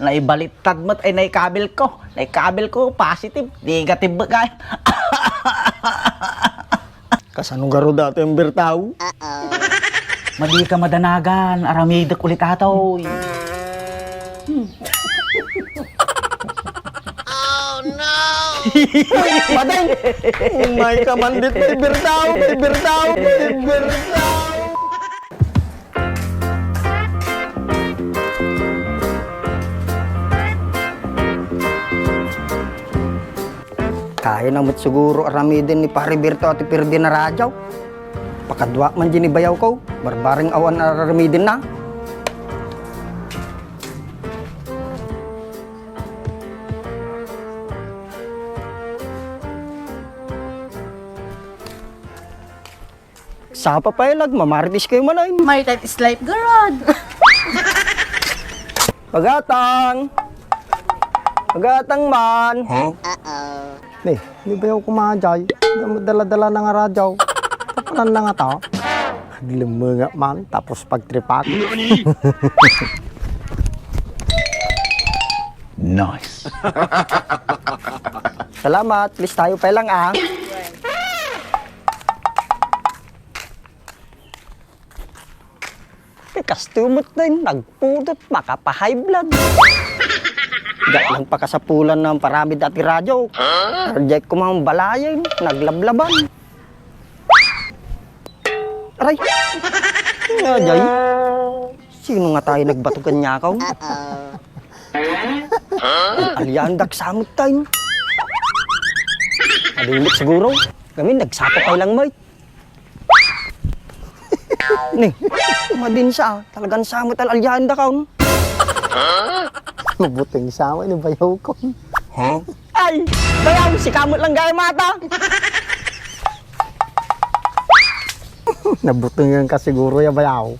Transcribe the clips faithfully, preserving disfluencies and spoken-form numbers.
Naibaliktad met ay naikabil ko. Naikabil ko, positive. Negative met kay. Kasano garud dati ang birtaw? Madi ka madanagan, aramidek ulit atoy. Madeng! Umay ka man dit, birtaw, birtaw, birtaw! Kayana met siguro aramiden ni Pare Berto ti pirdi na radyo. Pakaduak man diay ni bayaw ko, barbareng awan araramidenna. Sapa pay la, mamarites kayo man ay. My life is life, garod. Pagatang! Pagatang man! Huh? Uh-oh. Ni, ni bayaw ko man jay. Dala-dala na nga radyo. Kapanan na nga ta. Aglumenga man, tapos pagtripak. Nice. Salamat. Please tayo pa lang, ah. Ti kastoy met dayta nagpudot, makapa-high blood. Diak lang pakasapulan nga paramid ti radyo. Huh? Diak ko man balayen, naglablaban. Aray! Nga, jay? Sino nga tayo nagbato kaniaka? Aliandak samot tayo. Adingit siguro. Kami, nagsapa tayo lang, mate. Ni, madinsa, talagan samot al-, aliandak, ah. Mabuting sama ni bayaw ko. Huh? Ay, bayaw, sika met lang gayam ata. Nabutingan ka siguro ya, bayaw.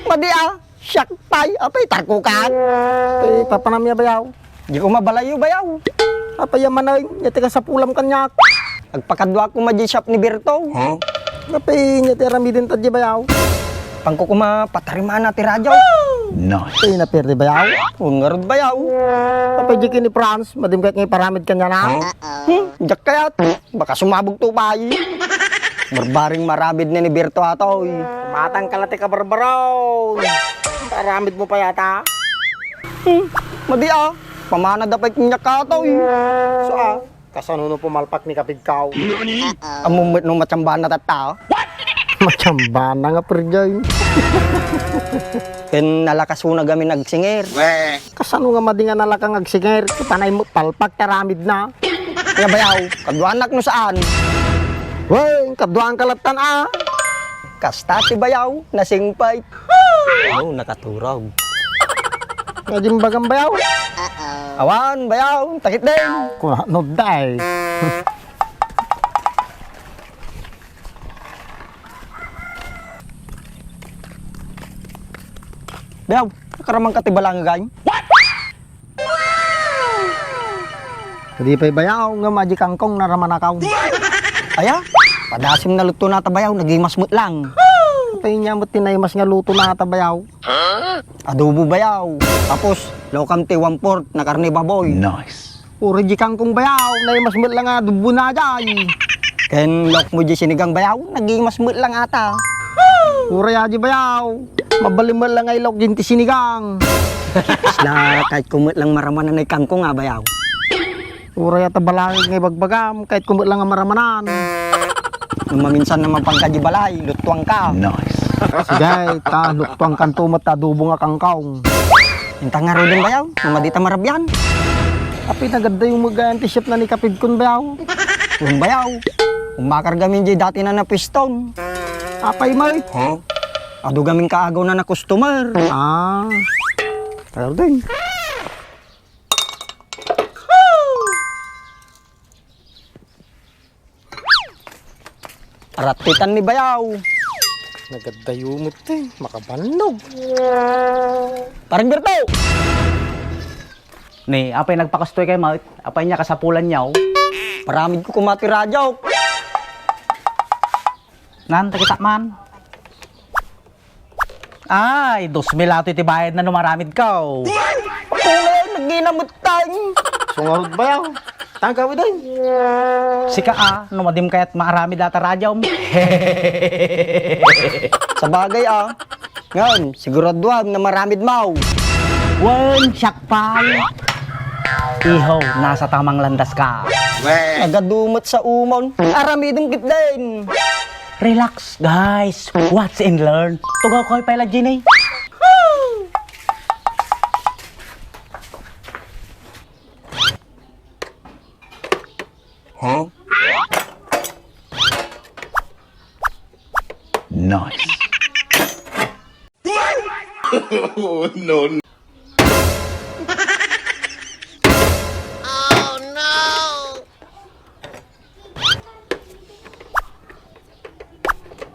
Madi, ah, siak pay, apay, tarko ka. Ay, papanam ya, bayaw. Di ko mabalayo, bayaw. Apay, ya manay, ya ti kasapulam kaniak. Agpakadua ko madi shop ni Berto. Huh? Apay, ya ti aramiden ta di, bayaw. Pangko kuma patarimana ti radyo. Nice. Ay, napirdi, bayaw. Wen ngarud, bayaw. Apay, di kini France, madim kayat nga iparamid kaniana. Huh? Hmm, diak kayat. Baka sumabog to, bay. Barbareng maramid ni Berto atoy. Matang ka la ti kabarbaraw. Aramid mo pa yata? Hmm, madi, ah. Pamana da pay kaniak atoy. So, ah, kasano no pumalpak ni kapigkaw? Ammom met no matsambana tatta. Matsambana nga perjay. Ken nalakasona gamin agsinger. Kasano nga madi nga nalaka nga agsinger? Ti panay mo palpak ti aramidna. Nga bayaw, kaduanak no saan? Wen, kaduaanka lattan, ah. Kasta ti bayaw, nasingpet. Aw, nakaturog. Kadi imbagam, bayaw? Awan, bayaw, takit din. Kunano, day? Bayaw, nakaraman ka ti balangagan? Di pay bayaw, nga madi kangkong naramanakaw. Aya? Padasim na luto na ta bayaw, nagimas met lang. Apay nia met ti naimas nga luto na ta bayaw? Adobo bayaw. Tapos, lokam ti one-fourth na karne baboy. Nice. Uray di kangkong bayaw, naimas met lang nga adobo na jay. Ken lokmo di sinigang bayaw, nagimas met lang ata. Uray a di bayaw, mabalin met lang nga ilok din ti sinigang. Isla, kahit ko met lang maramanan ay kangkong a bayaw. Uray a ta balangig nga ibagbagam, kahit ko met lang nga maramanan. No maminsan naman pagka di balay, lutuan ka. Nice. Sige, ta lutuan kanto met ta adobo nga kangkong. Inta ngaruden bayaw, no madi ta marabian. Apay, nagaddayo met gayan ti shop na ni kapigkon bayaw. Wen bayaw. Ummakar gamin di dati na napiston. Apay met? Huh? Adu gamin kaagaw na na customer. Ah. Ngaruden. Arattitan ni bayaw. Nagaddayo met ti makabannog. Pareng Berto! Ni, apay nagpakastoy kay met? Apay nia kasapulan niaw? Paramid ko kuma ti radyo. Ngan, takita man. Ay, dos mil ato iti bayad na no maramid ka, oh. Pakulay, Ginamutan. Sungarod bayaw. Tagaw, Day. Sika, a, no madim kayat maaramid a ta radiom. Sabagay, a. Ngem, siguraduam a maaramid maw. Wen, siak pay. Iho, nasa tamang landas ka. Nagadumet sa umon. Aramidem ketdin. Relax, guys. Watch and learn. Tugaw kayo pala, Jenny. Huh? Nice. Oh, no, no.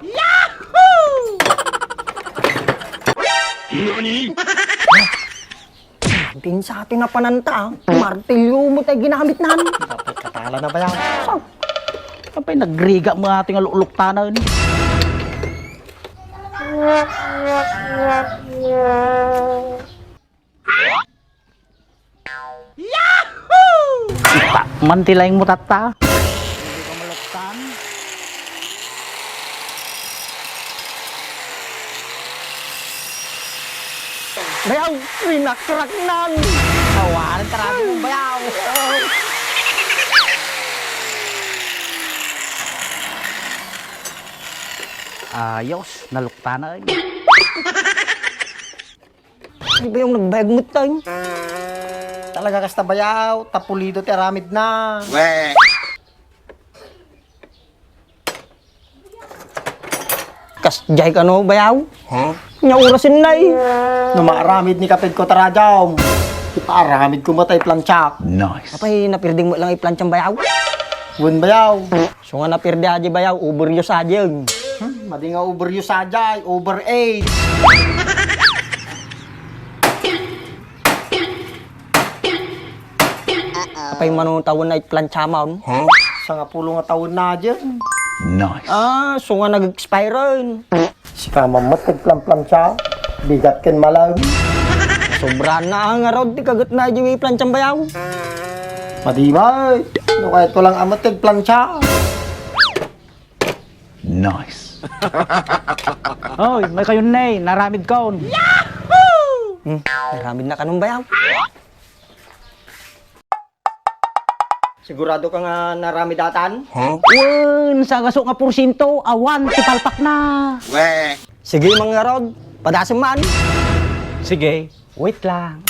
Yahoo! Nani? Din sa atin a pananta, a. Martilyo met ti ginamit nan. Apay, katala na ba yan? Sa? Apay, nagrigat met atin a luluktanan. Yahoo! Ita, man ti laing mo tatta. Hindi ka maluktan. Bayaw, rinakraknan. Awan, karami mong bayaw. Ayos, naluktanan. Ay, bayaw, nagbayag met tayo. Talaga kasta bayaw, ta pulido ti aramid na. Kasdiay kano, bayaw? Huh? Nya orasen na, e. No maaramid ni kaped ko, taradiom. Ipaaramid ko met ti plancha. Nice. Apay, napirding mo lang ti plancham, bayaw? Wen, bayaw. So nga napirdi a di, bayaw, overuse a di. Hmm, madi nga overuse a di, over age. Apay, mano tawen na ti plancha maon? Huh? Sangapulo nga tawen na dyan. Nice. Ah, so nga nag-expire. Sika man met ti planplancha, bigat ken malam. Sobra na nga rod ti kaget na di plancham, bayaw. Madimay, no kayat ko lang a met ti plancha. Nice. Oy, may kayon ne, naramid kon. Hmm, naramid na kanon, bayaw. Sigurado ka nga naramid atan? Huh? Wen, sagaso nga porsiento, awan ti palpak na. Weh. Sige, mangarod, padasem man. Sige, wait lang.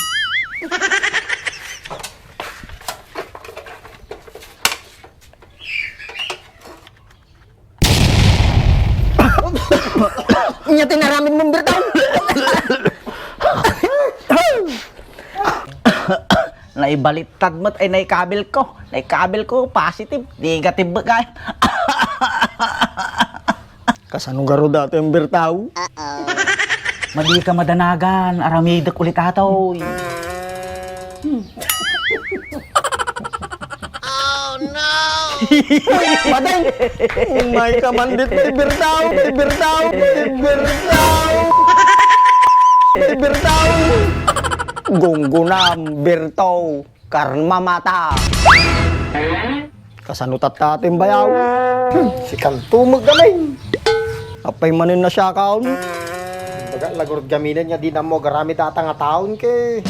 Nya ti naramid mo, Bertang? Naibalittad met ay naikabil ko. Naikabil ko, positive. Negative met kay. Kasano garud daytoy, Bertang? Madi ka madanagan, aramidek ulit atoy. Oh, no! Patay! Umay ka man dit, Bertang! Bertang! Bertang! Bertang! Gunggunam, Bertang! Karmamata! Kasano tatta ti bayaw? Sikanto met gamin. Apay manen na siya kaon? Baga, lagurod gaminen nga di na mo agaramid ata nga taon ke.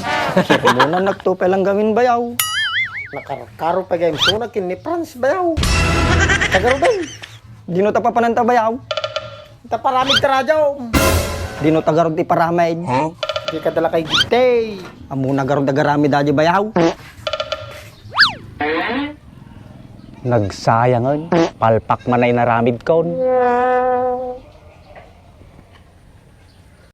Sermonan nakto pa lang gamin bayaw. Nakarkaro pa game so na kin ni Franz bayaw. Tagaruden. Dino ta papananta bayaw? Ta paramid ta radyo. Dino ta garud ti paramid? Huh? Di ka dala kay gitay. Ammo na garud agaramid a di bayaw. Nagsayangen, palpak man ay naramid kon.